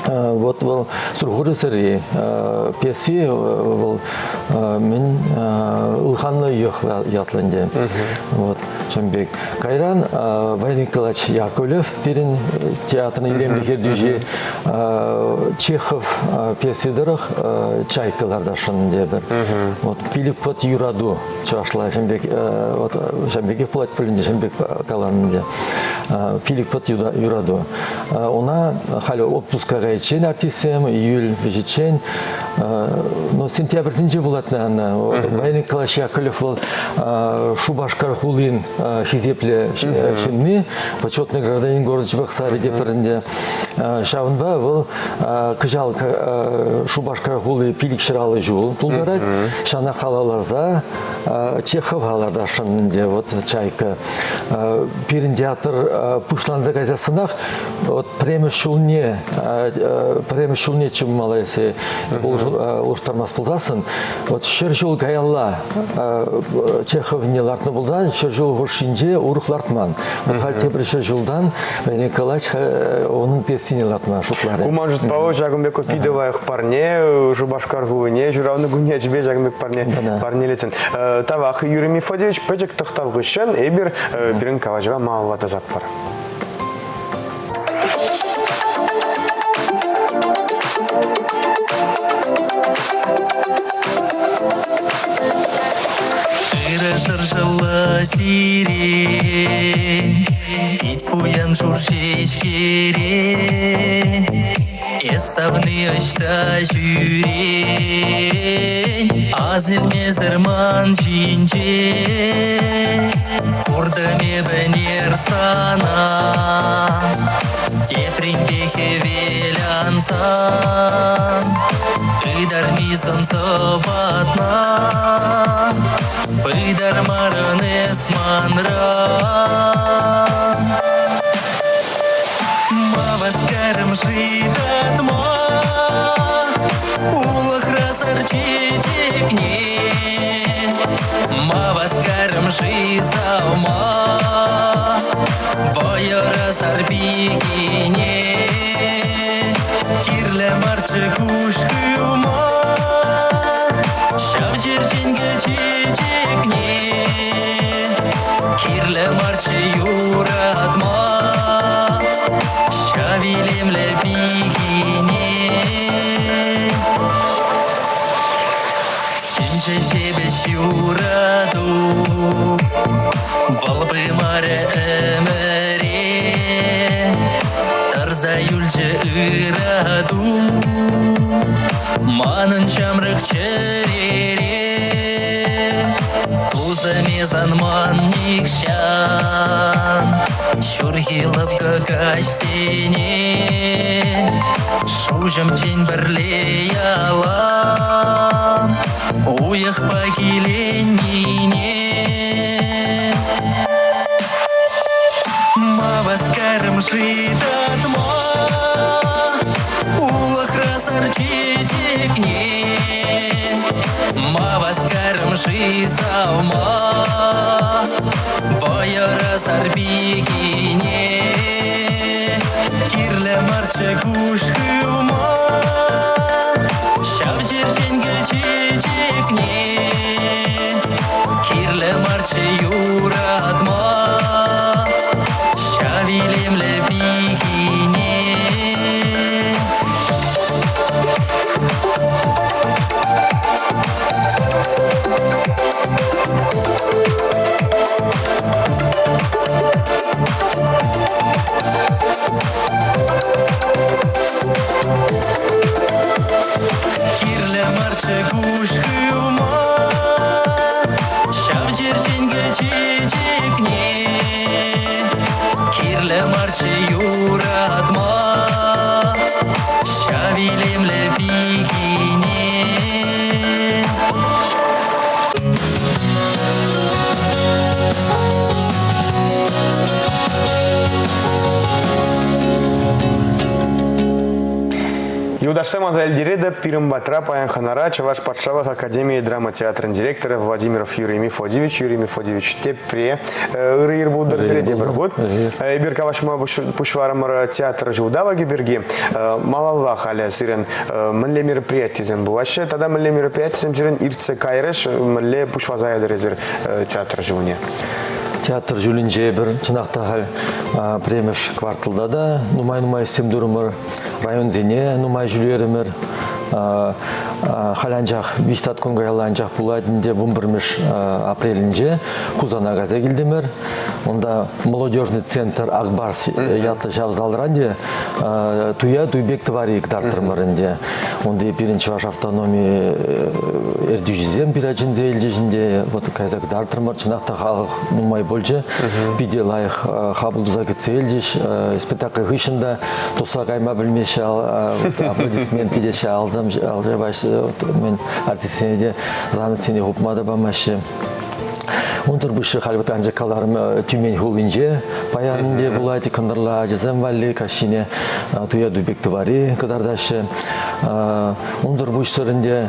Вот вӑл Сурхури сӑри пьеси вӑл мӗн ылханлӑ йӑх ятлӑ ӗнтӗ. Вот ҫавӑн пек. Кайран Валерий Николаевич Яковлев пирӗн театрӑн илемлӗх ертӳҫи Чехов пьеси тӑрӑх «Чайка» лартасшӑн тепӗр. Вот «Пилӗк пӑт юрату» чӑвашла ҫавӑн пек вот ҫавӑн пекех пулать пулин те ҫавӑн пек каланӑ ӗнтӗ. «Пилӗк пӑт юрату». Она халь отпуска кайиччен артистсем июль вӗҫӗччен ну, сентябрьсенче пулать, наверное. Валерий Николаевич Яковлев вӑл Шупашкар хулин хисеплӗ ҫынни, почетный гражданин города Чебоксары те пӗринде. Ҫавӑнпа вӑл кӑҫал Шупашкар хули 550 ҫул тултарать. Ҫана халалласа Чехова лартасшӑн ӗнтӗ вот «Чайка». Пирӗн театр пуҫланса кайсассӑнах вот пӗрремӗш ҫулне пӗрремӗш ҫулне чӑммалла если улӑштармас пулсассӑн вот 100 ҫул каялла Чеховне лартнӑ пулсан 100 ҫул хушшинче урӑх лартман. Вот халь тепӗр 100 ҫултан Николаевич унӑн пьесине лартма шутларӗ. Ку ман шутпа ҫакӑн пек питӗ лайӑх парне Шупашкар хулине ҫуралнӑ кун ячӗпе ҫакӑн пек парне парнелесен. Тавах, Юрий Мефодьевич, пӗчӗк тӑхтав хыҫҫӑн эпир пирӗн калаҫӑва малалла тӑсатпӑр. Ырӑ шӑршӑллӑ сирень, Пит пуян шур ҫеҫкерен. Эс савни ӑҫта ҫӳрен, Асилмесӗр ман ҫинчен. Куртӑм эпӗ ӗнер сана, Тепринпе хӗвел ансан. Ытарми сӑн-сӑпатна Пытармарӑн эс манран. Ма васкарӑм-ши татма Улӑхра сар чечекне? Ма васкарӑм-ши савма Вӑйӑра сар пикене? Кирлӗ марччӗ куҫ хывма Ҫав черченкӗ чечекне. Кирлӗ марччӗ юратма Ҫав илемлӗ пикене. Сӗнчӗ ҫепӗҫ юрату, Вӑл пымарӗ ӗмӗре. Тӑрса юлчӗ ырату Манӑн ҫамрӑк чӗрере. Тусӑм эс ан ман нихҫан Ҫурхи лӑпкӑ каҫсене. Шуҫӑмчен пӗрле ялан Уйӑхпа киленнине. Ма васкарӑм-ши татма Улӑхра сар чечекне? Ма васкарӑм-ши савма Вӑйӑра сар пикене? Кирлӗ марччӗ куҫ хывма Ҫав черченкӗ чечекне. Кирлӗ марччӗ юратма Ҫав илемлӗ пикене. Кирлӗ марччӗ юратма Ҫав илемлӗ пикене. Юлташсем аса илтеретӗп, пирӗн патра паян хӑнара Чӑваш патшалӑх академийӗ драма театрӗн директорӗ Владимиров Юрий Мефодьевич. Юрий Мефодьевич тепре ырӑ ир пултӑр сире тепӗр хут. Эпир калаҫма пуҫларӑмӑр театр ҫулталӑкӗ пирки. Малалла халӗ сирӗн мӗнле мероприятисем пулаҫҫӗ тата мӗнле мероприятисем сирӗн иртсе кайрӗҫ, мӗнле пуҫласа ятӑр эсир театр ҫулне? Театр ҫулӗнче эпир чӑнах та халь пӗрремӗш кварталта та нумай-нумай ӗҫсем турӑмӑр. Районсене нумай ҫӳрерӗмӗр. Халь анчах виҫ кун каялла анчах пулать ӗнтӗ 11 апрелӗнче Хусана кайса килтӗмӗр. Унта молодежный центр Акбарс ятлӑ ҫав залран те туя туйбек тӑвари кӑтартрӑмӑр ӗнтӗ. Унти пирӗн чӑваш автономи ертӳҫисем пире чӗнсе илчӗҫ ӗнтӗ. Вот кайса кӑтартрӑмӑр. Чӑнах та халӑх нумай пулчӗ. Питӗ лайӑх хапӑл туса кӗтсе илчӗҫ. Спектакль хыҫҫӑн та Туса кайма пӗлмеҫҫӗ, аплодисменты теҫҫӗ, алсам алҫапаҫҫӗ, мӗн артистсене те занавессене хупма та памаҫҫӗ. Унсӑр пуҫне халь вот анчах каларӑм Тюмень хулинче паян ӗнтӗ пулать кӑнтӑрла ачасем валли каҫхине туя тупик тӑвари кӑтартаҫҫӗ. Унсӑр пуҫсӑр ӗнтӗ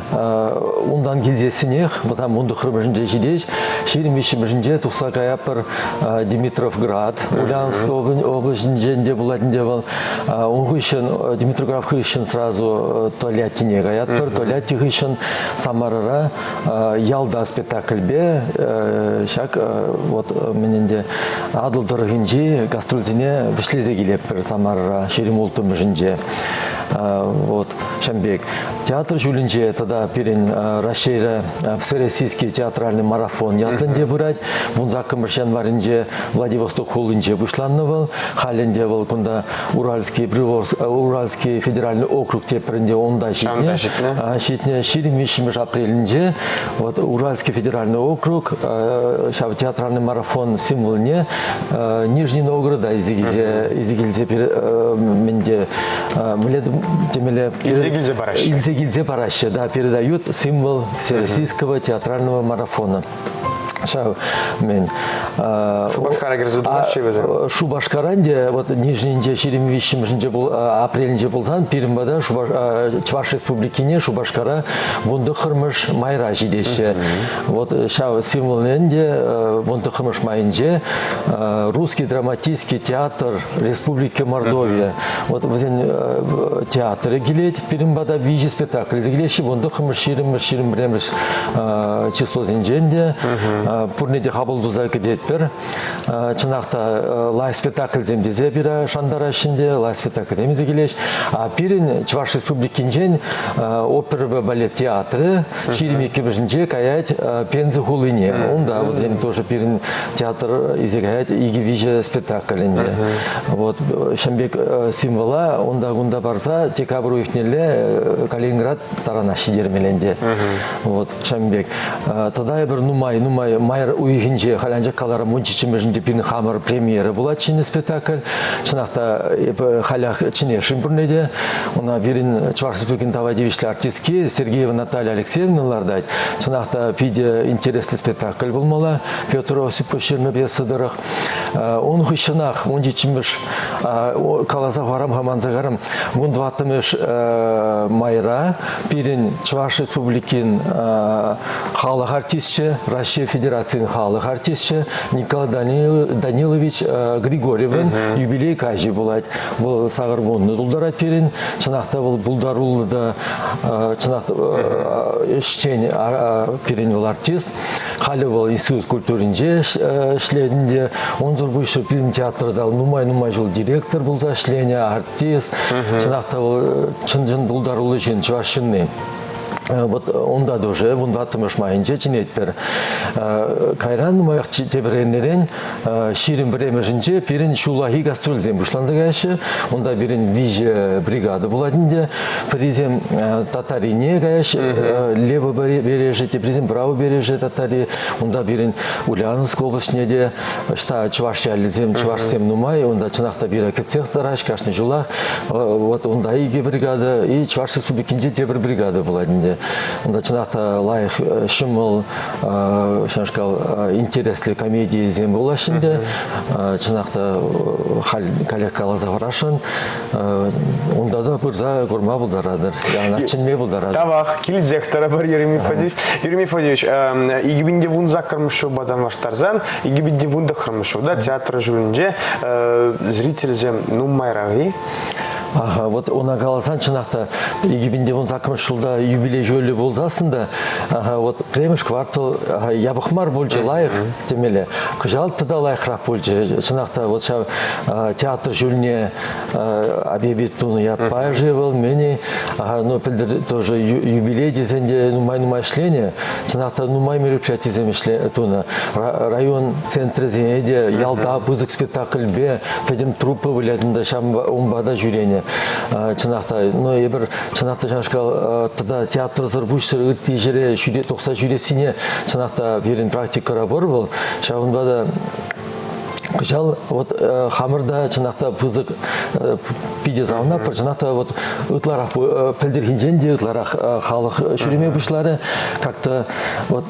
унтан килсессӗнех вӗсем вунтӑхрӑмӗшӗнче ҫитеҫ, 23-мӗшӗнче тухса каятпӑр Димитровград, Ульяновск облаҫӗнчен те пулать ӗнтӗ вӑл. Ун хыҫҫӑн Димитровград хыҫҫӑн сразу Тольяттине каятпӑр. Тольятти хыҫҫӑн Самарӑра Ялта спектакльпе ҫак вот мӗн ӗнтӗ Атӑл тӑрӑхӗнчи гастрольсене вӗҫлесе килетпӗр Самарӑра 26-мӗшӗнче. Вот ҫавӑн пек. Театр ҫулӗнче тата пирӗн Раҫҫейре Всероссийский театральный марафон ятлӑ ӗнтӗ пырать. 18 январӗнче Владивосток хулинче пуҫланнӑ вӑл. Халь ӗнтӗ вӑл кунта Уральский, Уральский федеральный округ тепӗр ӗнтӗ унта ҫитнӗ. Ҫитнӗ. 23 апрелӗнче вот Уральский федеральный округ ҫав театральный марафон символне Нижний Новгорода илсе килсе илсе килсе мӗнте мӗнле темелле илсе килсе параҫҫӗ. Илсе килсе параҫҫӗ, да, передают символ Всероссийского театрального марафона. Ҫав мӗн. Шупашкара кӗрсе тухаҫҫӗ вӗсем. Шупашкара ӗнтӗ вот Нижнинче 23-мӗшӗнче апрелӗнче пулсан пирӗн пата Чӑваш Республикине Шупашкара 19-мӗш майра ҫитеҫҫӗ. Вот ҫав символ ӗнтӗ 19-мӗш майӗнче Русский драматический театр Республики Мордовия. Вот вӗсен театрӗ килет пирӗн пата виҫӗ спектакль килеҫҫӗ. 19-мӗш, 20-мӗш, 21-мӗш числосенчен те пурне те хапӑл туса кӗтетпӗр. Чӑнах та лайӑх спектакльсем тесе пире шантараҫҫӗ те, лайӑх спектакльсем илсе килеҫ. А пирӗн Чӑваш Республикинчен оперӑпа балет театрӗ 22-мӗшӗнче каять Пенза хулине. Унта вӗсем тоже пирӗн театр илсе каять икӗ-виҫӗ спектакль ӗнтӗ. Вот ҫын пек символа унта-кунта парса декабрь уйӑхнелле Калининград тарана ҫитермелле ӗнтӗ. Вот ҫавӑн пек. Тата эпир нумай, нумай май уйӑхӗнче, халь анчах каларӑм, вунҫиччӗмӗшӗнче пирӗн хамӑр премьера пулать ҫӗнӗ спектакль. Чӑнах та эпӗ халях чӗнесшӗн пурне те. Ӑна пирӗн Чӑваш Республикин тава тивӗҫлӗ артистки Сергеева Наталья Алексеевна лартать. Чӑнах та питӗ интереслӗ спектакль пулмалла. Петр Осипов ҫырнӑ пьеса тӑрӑх. Ун хыҫҫӑнах вунҫиччӗмӗш каласа хӑварам-ха манса карам вунтӑваттӑмӗш майра пирӗн Чӑваш Республикин халӑх артисчӗ, Раҫҫей Федерацийӗн халӑх артисчӗ Николай Данилович Григорьевӑн юбилей каҫӗ пулать. Вӑл 80 тултарать пирӗн. Чӑнах та вӑл пултаруллӑ та чӑнах та ӗҫчен пирӗн вӑл артист. Халӗ вӑл институт культуринче ӗҫлет ӗнтӗ. Унсӑр пуҫне пирӗн театрта нумай-нумай ҫул директор пулса ӗҫленӗ, артист. Чӑнах та вӑл чӑн-чӑн пултаруллӑ ҫын, чӑваш ҫынни. Вот унта та уже вунтӑваттӑмӗш майӗнче чӗнетпӗр. Кайран нумаях тепӗр эрнерен 21-мӗшӗнче пирӗн ҫуллахи гастрольсем пуҫланса каяҫҫӗ. Унта пирӗн виҫӗ бригада пулать ӗнтӗ. Пӗрисем Татарине каяҫҫӗ, левобережье, теприсем правобережье Татари. Унта пирӗн Ульяновск облаҫне те, ӑҫта чӑваш ялӗсем, чӑвашсем нумай, унта чӑнах та пире кӗтсех тӑраҫ кашни ҫулах. Вот унта икӗ бригада, и Чӑваш Республикинче тепӗр бригада пулать ӗнтӗ. Унта чӑнах та лайӑх, ҫӑмӑл, ҫавнашкал интереслӗ комедийӗсем пулаҫҫӗ ӗнтӗ. Чӑнах та халь каллех каласа хурасшӑн. Унта та пырса курма пултаратӑр, яланах чӗнме пултаратӑр. Тавах, килсех тӑрӑпӑр, Юрий Мефодьевич. Юрий Мефодьевич, 2018 ҫулпа танлаштарсан, 2019 ҫулта театр ҫулӗнче зрительсем нумайрах-и? Ага, вот она каласан чӑнах та 2018 ҫулта юбилей ҫулӗ пулсассӑн та, ага, вот пӗрремӗш квартал ага, япӑх мар пулчӗ, лайӑх темелле. Кӑҫал тата лайӑхрах пулчӗ. Чӑнах та вот ҫав театр ҫулне объявить тунӑ ятпа-ши вӑл, мӗн-и? Ага, ну, пӗлтӗр тоже юбилей тесен те нумай-нумай ӗҫленӗ. Чӑнах та нумай мероприятисем тунӑ. Район центрӗсене те ялта пысӑк спектакльпе пӗтӗм труппа вылять унта унпа та ҫӳренӗ. Чӑнах та, ну, эпир чӑнах та ҫавнашкал тата театрсӑр пуҫсӑр ытти ҫӗре ҫӳре, тухса ҫӳрессине чӑнах та пирӗн практикӑра пур вӑл. Ҫавӑнпа та Кӑҫал вот хамӑр та чӑнах та пысӑк питӗ савӑнатпӑр. Чӑнах та вот ытларах пӗлтӗрхинчен те ытларах халӑх ҫӳреме пуҫларӗ. Как-то вот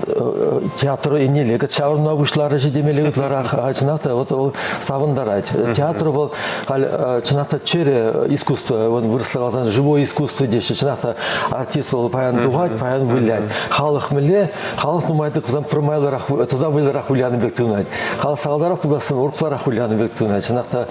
театр еннелле ҫаврӑнма пуҫларӗ темелле ытларах. Чӑнах та вот вӑл савӑнтарать. Театр вӑл халь чӑнах та чӗрӗ искусство, вот вырӑсла каласан живое искусство теҫҫӗ. Чӑнах та артист вӑл паян тухать, паян вылять. Халӑх мӗнле? Халӑх нумай тӑксан пӗр майлӑрах, тата вӑйлӑрах вылянӑ пек туйӑнать. Халӑх сахалтарах пулсассӑн урӑхларах вылянӑ пек туйӑнать. Чӑнах та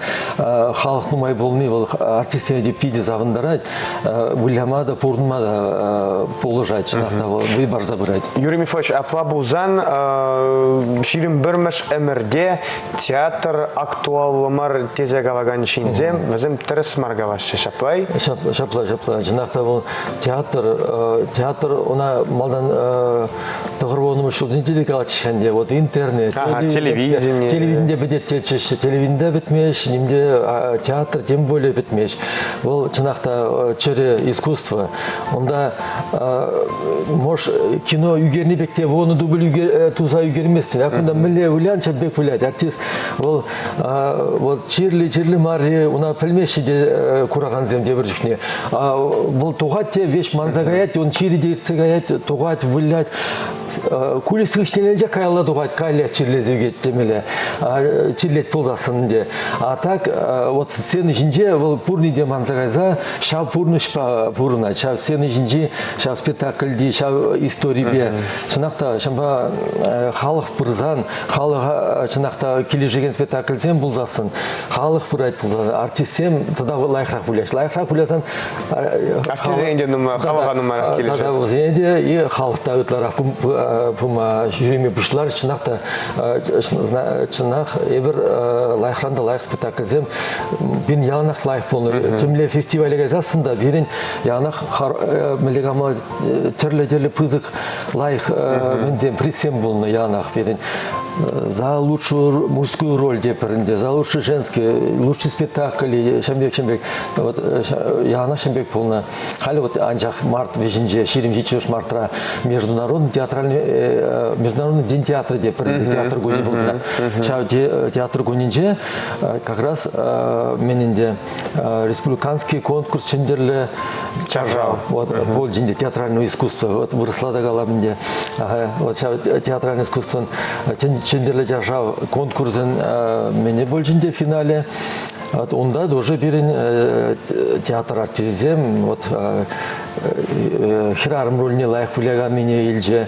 халӑх нумай пулни вӑл артистсене те питӗ савӑнтарать, выляма та, пурӑнма та пулӑшать. Чӑнах та вӑл вӑй парса пырать. Юрий Мефодьевич, апла пулсан 21-мӗш ӗмӗрте театр актуаллӑ мар тесе калакан ҫынсем вӗсем тӗрӗс мар калаҫҫӗ, ҫапла-и? Ҫапла, ҫапла. Чӑнах та вӑл театр, театр ӑна малтан тӑхӑрвуннӑмӗш ҫулсенче те калатчӗҫ ӗнтӗ. Вот интернет, Ага, телевидение. Телевидение пӗтет тетчӗҫ. Телевидение пӗтмест, нимте театр тем более пӗтмест. Вӑл чӑнах та чӗрӗ искусство. Унта может кино ӳкернӗ пек те вунӑ дубль туса ӳкерместӗн. А кунта мӗнле вылян, ҫав пек вылять. Артист вӑл вот чирлӗ-чирлӗ мар-и, уна пӗлмеҫҫӗ те куракансем тепӗр чухне. Вӑл тухать те веҫ манса каять, он чирӗ те иртсе каять, тухать, вылять. Кулис хыҫнеленчех каялла тухать, каллех чирлесе ӳкет темелле. Чирлет пулсассӑн ӗнтӗ. А так вот сцена ҫинче вӑл пурне те манса кайса ҫав пурнӑҫпа пурӑнать, ҫав сцена ҫинчи, ҫав спектакльти, ҫав историпе. Чӑнах та ҫавӑнпа халӑх пырсан, халӑха чӑнах та килӗшекен спектакльсем пулсассӑн, халӑх пырать пулсан, артистсем тата лайӑхрах выляҫ. Лайӑхрах вылясан Артистсене те нумай, халӑха нумайрах килӗшет. Тата вӗсене те и халӑх та ытларах пыма ҫӳреме пуҫларӗҫ. Чӑнах та чӑнах эпир лайӑхран та лайӑх спектакльсем пирӗн яланах лайӑх пулнӑ. Темле фестивале кайсассӑн та пирӗн яланах мӗнле кама тӗрлӗ-тӗрлӗ пысӑк лайӑх мӗнсем, призсем пулнӑ яланах пирӗн. За лучшую мужскую роль те пӗринде, за лучший женский, лучший спектакль, ҫам пек, ҫам пек. Вот яланах ҫам пек пулнӑ. Халӗ вот анчах март вӗҫӗнче, 27 мартра международный театральный международный день театра те пӗринде театр кунӗ пулса. Ҫав театр кунӗнче как раз мен ӗнтӗ республиканский конкурс чӗнтӗрлӗ чаршав. Вот пулчӗ ӗнтӗ театральное искусство. Вот вырӑсла та калам ӗнтӗ. Вот ҫав театральное искусствон чӗнтӗрлӗ чаршав конкурсӗн мӗне пулчӗ ӗнтӗ финале. Вот унта тоже пирӗн театр артисчӗсем вот хӗрарӑм рольне лайӑх выляканнине илчӗ.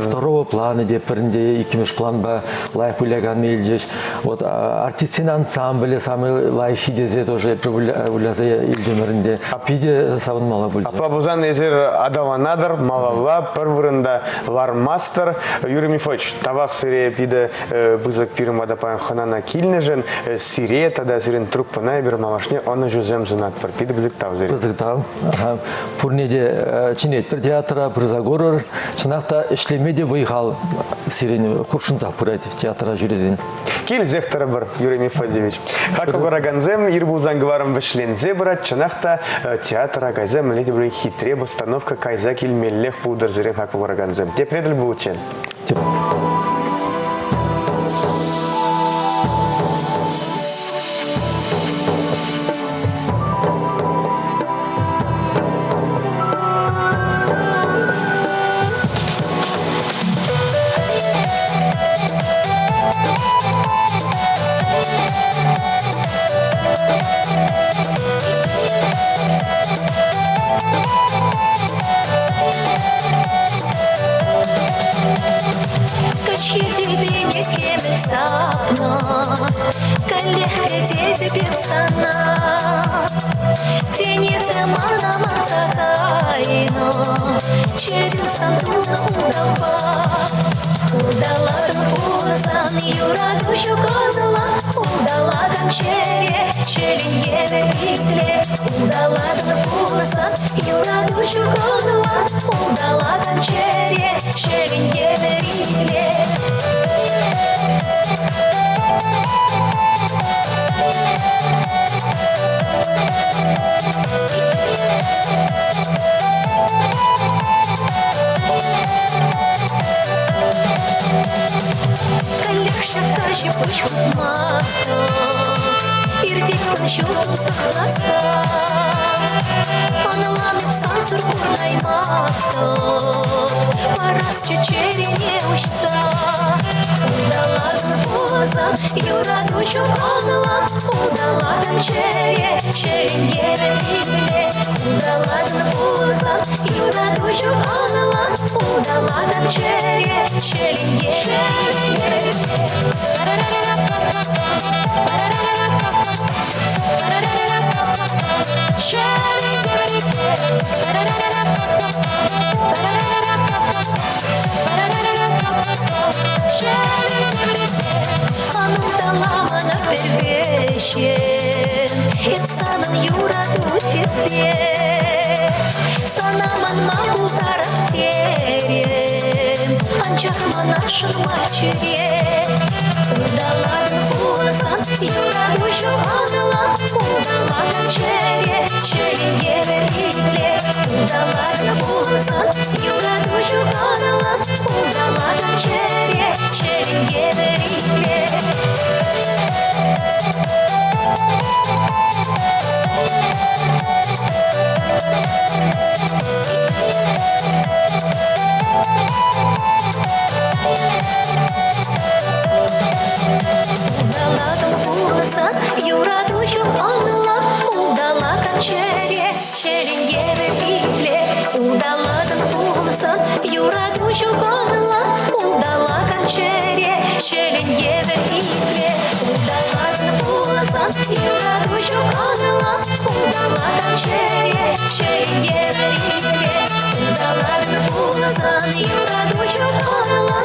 Второго плана те пӗринте иккӗмӗш планпа лайӑх выляканни илчӗҫ. Вот артистсен ансамблӗ самый лайӑххи тесе тоже выляса илтӗмӗр ӗнтӗ. Питӗ савӑнмалла пулчӗ. Апла пулсан эсир аталанатӑр, малалла пӗр вырӑнта лармастӑр. Юрий Мефодьевич, тавах сире питӗ пысӑк пирӗн пата паян хӑнана килнӗшӗн. Сире тата сирӗн труппӑна эпир малашне ӑнӑҫусем сунатпӑр. Питӗ пысӑк тав сире. Пысӑк тав. Пурне. Пурне те чӗнетпӗр театра, пырса курӑр. Чӑнах та ӗҫлеме те вӑй-хал сирӗн хутшӑнсах пырать театра ҫӳресен. Килсех тӑрӑпӑр, Юрий Мефодьевич. Хаклӑ куракансем, ир пулсан кӑварӑм вӗҫленсе пырать. Чӑнах та театра кайса мӗнле те пулин хитре постановка кайса килмеллех пултӑр сире, хаклӑ куракансем. Тепре тӗл пуличчен. Каҫхи тӳпене кӗмӗл сапнӑ, Каллех кӗтетӗп эп сана. Тен, эсӗ мана манса кайнӑ, Чӗрӳ сан тулнӑ ултавпа. Улталатӑн пулсан, юрату ҫук ӑнлан, Улталатӑн чӗре, ҫӗлен евӗр итле. Улталатӑн пулсан, юрату ҫук ӑнлан, Улталатӑн чӗре, ҫӗлен евӗр итле. Каллех ҫак каҫӑ пуҫ хупмастӑп, Иртет кун-ҫул тунсӑхласа. Ӑнланӑп сансӑр пурӑнаймастӑп, Парасчӗ чӗрене уҫса. Улталатӑн пулсан, юрату ҫук ӑнлан, Улталатӑн чӗре, ҫӗлен евӗр итле. Улталатӑн пулсан, юрату ҫук ӑнлан, Улталатӑн чӗре, ҫӗлен евӗр итле. Анталамана пӗр вӗҫӗм, эп санӑн юрату тесе. Сана манма пултарап терӗм, анчах манасшӑн мар чӗре. Улталатӑн пулсан, юрату ҫук ӑнлан, улталатӑн чӗре, ҫӗлен евӗр итле. Улталатӑн пулсан, юрату ҫук ӑнлан, улталатӑн чӗре, ҫӗлен евӗр итле. Улталатӑн пулсан, юрату ҫук ӑнлан, улталакан чӗре, ҫӗлен евӗр итле. Улталатӑн пулсан, юрату ҫук ӑнлан, улталакан чӗре, ҫӗлен евӗр итле. Улталатӑн пулсан, юрату ҫук ӑнлан, улталакан чӗре, ҫӗлен евӗр итле. Улталатӑн пулсан, юрату ҫук ӑнлан.